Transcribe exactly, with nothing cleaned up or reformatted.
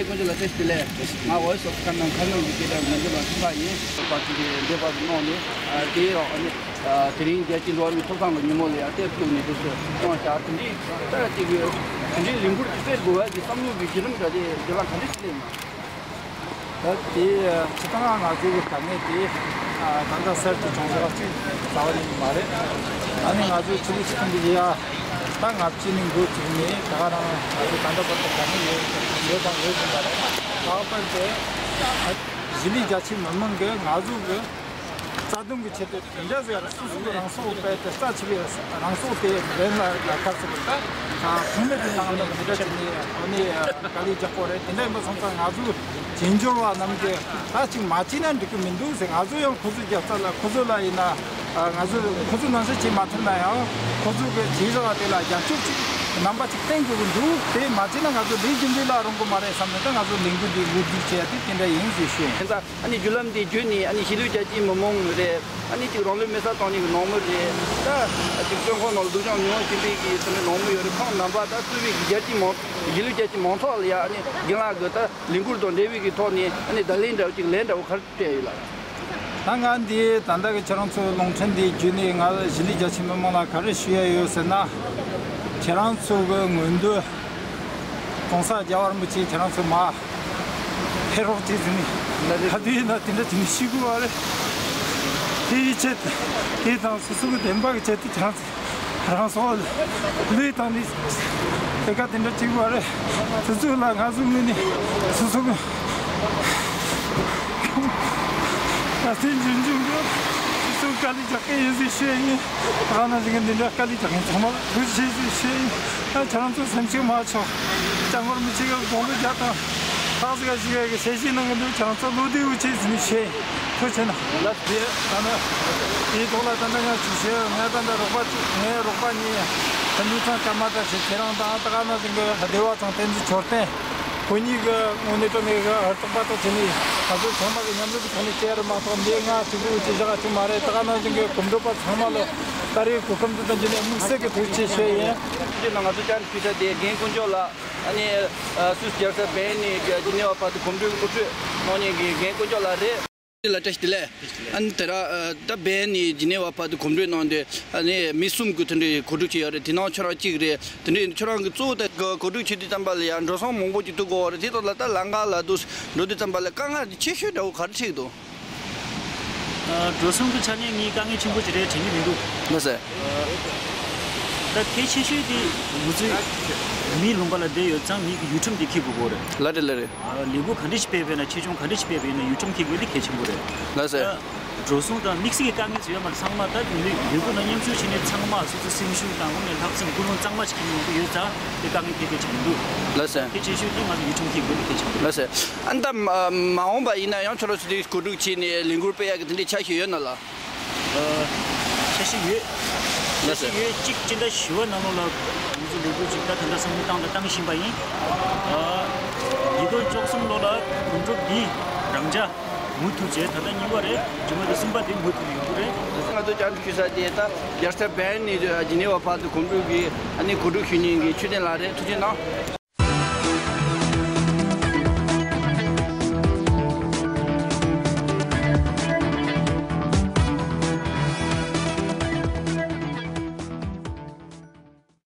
དཀོན་མཆོག་ལ་བཀྲ་ཤིས་བདེ་ལེགས། ང་Voice of Kannada་ཁམས་ནང་གི་སྐད་གྲགས་མི་འདྲ་བ་ཐུག་པ་ཡིན། པར་ཅིག་གི་འདས་པ་གནང་ནས་དེ་ཡང་དེ་རིང་རྒྱལ་སྤྱིའི་འགྲོ་བ་མིའི་ཐོབ་ཐང་གི་ཉིན་མོ་ལ་ཡང་དེབ་བླུགས་ནས་དེ་ཚོ་གནང་བཞག་དེ་འདྲའི་ལྟར་ཅིག་གི་དེ་འདྲའི་ལས་འགུལ་ཅིག་སྤེལ་དགོས་པ་གི་བསམ་བློ་གི་གཞི་རིམ་འདྲ་དེ་འདི་ལ་ག་འདྲ་ཞིག་སླེབས་ན། ད་དེ་སྤྱིར་བཏང་ང་ཚོའི་གི་དཀའ་ངལ་དེ་ད་ལྟ་གསར་དུ་བྱུང་བ་གཅིག་རྩ་བ་ནས་མ་རེད། ཨ་ནི་ང་ཚོའི་ཆུ་ཚོད་གཅིག་གི་ཡ་ད་ལྔ་བཅུ་ནས་འགོ་བཙུགས་ནས་ད་ག་རང་ང་ཚོ་ད་ལྟ་བར་དུ་དཀའ་ངལ་ཡོད་ཡོད་དང་ཡོད་བཞིན་པ་རེད། ལྷག་པར་དུ་གཞིས་ལུས་རྒྱ་ཆེ་མི་མང་གི་ང་ཚོ་གི་རྩ་དོན་གྱི་ཆེད་དུ་དེ་འདྲ་ཟེར་སོ་སོ་གི་རང་སྲོག་བློས་ཏེ་རྩ་ཆེ་བའི་རང་སྲོག་དེ་འབེན་ལ་ལ་ཁ་སོ་གི་ད་ཐུགས་མེད་དུ་བཏང་ནས་དེ་འདྲ་བྱས་ནས་ཨ་ནི་དཀའ་ལས་རྒྱག་གོ་རེད། དེ་འདྲ་ཡིན་པ་སོང་ཙང་ང་ཚོ་བཅིངས་འགྲོལ་བ་རྣམས་ཀྱིས་ད་ཅིག་མ་བྱས་ན་འགྲིག་གི་མི་འདུག་ཟེར། ང་ཚོ་ཡང་ཁོ་ཚོའི་རྒྱབ་རྩ་ལ་ཁོ་ཚོ་ལ་ཡིན་ན་ང་ཚོ་ཁོ་ཚོ་ནང་བཞིན་བྱེད་མ་ཐུབ་ན་ཡང་ཁོ་ཚོ་གི་བྱས་བཞག་དེ་ལ་རྒྱབ་སྐྱོར་ཅིག་རྣམ་པ་ཅིག་བསྟན་དགོས་ཀྱི་འདུག་དེ་མ་བྱས་ན་ང་ཚོ་ལས་རྒྱུ་འབྲས་ལ་རུང་གི་མ་རེད་བསམ་ནས་ད་ང་ཚོ་ལས་འགུལ་འདི་འགོ་འཛུགས་བྱས་ཏེ་དེ་འདྲ་ཡིན་ཟེར་ཞུ་ཡིན། ད་ཨ་ནི་བརྒྱུད་ལམ་འདི་བརྒྱུད་ནས་ཨ་ནི་གཞིས་ལུས་རྒྱ་ཆེའི་མི་མང་རེད། ཨ་ནི་ཅིག་རང་ལུས་མེ་སྲེག་བཏང་ནས་ནང་མི་རེད། ད་ཅིག་བཙོན་ཁང་ནང་ལ་སྡུག་སྦྱོང་མྱོང་བཞིན་པའི་གི་དེ་འདྲ་ནང་མི་ཡོད་རེད། ཁོང་རྣམ་པ་ད་གཙོས་པའི་གི་རྒྱལ་སྤྱིའི་མང་གཞིས་ལུས་རྒྱ་ཆེའི་མང་ཚོགས་ལ་ཡ་ཨ་ནི་རྒན་ལགས་ཀྱི་ད་ལས་འགུལ་དང་འབྲེལ་བའི་གི་ཐོག་ནས་ཨ་ནི་བརྡ་ལན་འདྲ་བོ་ཅིག་ལན་འདྲ་བོ་ག་རེ་སྤྲད་ཡོད་ལགས། ད་ང་འདི་ད་ལྟ་གི་ཁྱེད་རང་ཚོའི་རླུང་འཕྲིན་འདི་བརྒྱུད་ནས་ང་གཞིས་ལུས་རྒྱ་ཆེ་མི་མང་ལ་ག་རེ་ཞུ་ཡ་ཡོད་ཟེར་ན། ཁྱེད་རང་ཚོ་གི་མངོན་འདོད་༸གོང་ས་༸རྒྱལ་བ་རིན་པོ་ཆེ་ཁྱེད་རང་ཚོ་མར་ཕེབས་རོགས་བྱེད་ཟེར་ནས་ག་དུས་ཡིན་ན་དེ་འདྲ་བྱས་ནས་ཞུ་དགོས་པ་རེད། དེའི་ཆེད་དུ་དེ་དང་སོ་སོ་གི་བདེན་པ་གི་ཆེད་དུ་ཁྱེད་རང་ཚོ་རང་སྲོག་བློས་བཏང་ནས་ལས་ཀ་དེ་འདྲ་བྱེད་དགོས་པ་རེད། དེ་ཚོ་ལ་ང་ཚོའི་ངོས་ནས་སོ་སོ་གི་ད་ལྟའི་འབྱུང་འབྱུང་གི་སོ་སོ་དཀའ་ལས་རྒྱག་གི་ཡིན་ཟེར་ཞུ་ཡ་ཡིན། ད་ག་ནང་བཞིན་གྱི་འདི་འདྲ་དཀའ་ལས་རྒྱག་མཁན་ཚང་མ་ལ་ཐུགས་རྗེ་ཆེ་ཟེར་ཞུ་ཡ་ཡིན། ད་ཁྱེད་རང་ཚོ་སེམས་ཤུགས་མ་ཆག་སྐྱབས་མགོན་རིན་པོ་ཆེ་གི་དགུང་ལོ་བརྒྱ་དང་ལྷག་ཙམ་ཞིག་གི་ཞལ་བཞེས་གནང་གི་འདུག་ཁྱེད་རང་ཚོ་བློ་བདེ་བོ་བྱེད་ཟེར་ནས་ཞུ་ཡ་ཡིན། ཐུགས་རྗེ་ཆེ་གནང་། ལགས་སོ། ད་ནི་དེའི་ཐོག་ལ་ད་ནི་ང་ཞུ་ཞུ་ཡ་ཡོད། ངས་ད་ལྟ་རོགས་པ་ངའི་རོགས་པ་གཉིས་ད་ནུས་ཚང་སྐར་མ་ད་ཞིག་ཁྱེད་རང་དང་ད་ག་ནང་བཞིན་གྱི་བདེ་བ་ཚང་བསྟན་འཛིན་མཆོད་རྟེན། ཁོ་གཉིས་ཀྱི་དངོས་གནས་དྲང་གནས་ཀྱི་ཧུར་ཐག་པ་ཐག་བྱས་ནས་ང་ཚོ་ཚང་མ་གི་མཉམ་རུབ་ཀྱི་ཐོག་ནས་བྱས་རེད་མ་གཏོགས། འདི་ང་གཅིག་པུ་གཅིག་བཞག་གཅིག་མ་རེད། ད་ག་ནང་བཞིན་གྱི་གོམ་བགྲོད་པ་ཚང་མ་ལ་ད་རེས་གོ་སྐབས་འདི་དང་བརྒྱུད་ནས་དམིགས་བསལ་གྱི་ཐུགས་རྗེ་ཆེ་ཞུ་ཡ་ཡིན། དེ་ནང་ང་ཚོ་བཅར་ཕུལ་ས་དེ་རྒན་དཀོན་མཆོག་ལགས། ཨ་ནི་སུད་སི་རྒྱལ་ས་བྷེན་ནས་ཇི་ནེ་ཝ་བར་དུ་གོམ་བགྲོད་དབུ་ཁྲིད་གནང་མཁན་གྱི་རྒན་དཀོན་མཆོག་ལགས་རེད། ལ་བཀྲ་ཤིས་བདེ་ལེགས། ཨ་ནི་དེ་ར་ཨ་ད་བྷེན་ནས་ཇི་ནེ་ཝ་བར་དུ་གོམ་བགྲོད་གནང་དུས་ཨ་ནི་མི་གསུམ་གྱི་མཐུན་སྒྲིལ་གོ་སྒྲིག་བྱས་ཡོད་རེད། དེ་ནང་ཁྱོད་རང་གཅིག་རེད། དེ་འདྲ་ཡིན་དུས་ཁྱོད་རང་གིས་གཙོ་བོ་ད་གོ་སྒྲིག་བྱེད་དུས་ཙམ་པ་ལ་ཡང་འགྲོ་སོང་མང་པོ་ཅིག་ཐོབ་དགོས་པ་རེད། དེ་དག་ལ་ད་ལམ་ཁ་ལ་འདུག་འགྲོ་དུས་ཙམ་པ་ལ་དཀའ་ངལ་ཆེ་ཤོས་འདྲ་བོ་ག་རེ་འཕྲད་འདུག་ཨ། འགྲོ་སོང་གི་ཆ་ནས་ངས་དཀའ་ངལ་ཆེན་པོ་ཅིག་རེད་དྲན་གྱི་མི་འདུག་ལགས་སེ། ད་གལ་ཆེ་ཤོས་དེ་ང་ཚོའི་མི་ལུང་པ་ལ་བསྡད་ཡོད་ཙང་མི་གི་ཡུལ་ཁྲིམས་དེ་འཁྱེར་དགོས་ཀྱི་རེད། ལགས་རེད་ལགས་རེད། ཨ། ལས་འགུལ་ག་འདྲ་ཞིག་སྤེལ་བས་ན་ཆེ་ཆུང་ག་འདྲ་ཞིག་སྤེལ་བས་ན་ཡུལ་ཁྲིམས་འཁྱེར་དགོས་དེ་གལ་ཆེན་པོ་རེད། ལགས་སེ། ད་འགྲོ་སོང་དང་དམིགས་བསལ་གྱི་དཀའ་ངལ་ཚོ་ཡོད་མ་རེད། ཚང་མ་ད་ལས་འགུལ་ནང་མཉམ་ཞུགས་བྱས་ནས་ཚང་མ་སོ་སོའི་སེམས་ཤུགས་དང་དངོས་གནས་ལྷག་བསམ་ཀུན་སློང་གཙང་མ་ཞིག་གི་མི་ཡོང་གི་ཡོད་ཙང་དེ་དཀའ་ངལ་གལ་གལ་ཆེ་མི་འདུག་ལགས་སེ། གལ་ཆེ་ཤོས་དེ་ང་ཚོ་ཡུལ་ཁྲིམས་འཁྱེར་དགོས་དེ་གལ་ཆེན་པོ་རེད། ལགས་སེ། ཨ་ནི་ད་མ་མ་འོངས་པ་ཡིན་ན་ཡང་ཁྱོད་རང་ཚོ་དེ་གོ་སྒྲིག་བྱས་ནས་ལས་འགུལ་སྤེལ་ཡག་གི་དེ་འདྲའི་འཆར་གཞི་ཡོད་ན་ལགས། ཨ། འཆར་གཞི་ཡོད། ལགས་སོ། འཆར་གཞི་ཡོད། གཅིག་སྤྱི་ཟླ་བཞི་པ་ནང་ལོགས་ལ་ང་ཚོ་ལས་འགུལ་ཅིག་ད་ད་ལྟ་བསམ་བློ་བཏང་དང་བཏང་བཞིན་པ་ཡིན། ཨ། ཉིས་སྟོང་བཅུ་གསུམ་ལོ་ལ་གོམ་བགྲོད་འདི་རང་འཇགས་མུ་མཐུད་བྱས། ད་ལྟ་གཉིས་པ་རེད། རྗེས་མ་དེ་གསུམ་པ་དེ་མུ་མཐུད་ཡོང་གི་རེད། ང་ཚོ་བཅར་འདྲི་ཞུ་ས་དེ་ད་རྒྱལ་ས་བྷེན་ནས་ཇི་ནེ་ཝ་བར་དུ་གོམ་བགྲོད་ཀྱི་ཨ་ནི་གོ་སྒྲིག་ཞུ་མཁན་གྱི་ཆོས་ལྡན་ལགས་རེད། ཐུགས་རྗེ་གནང་།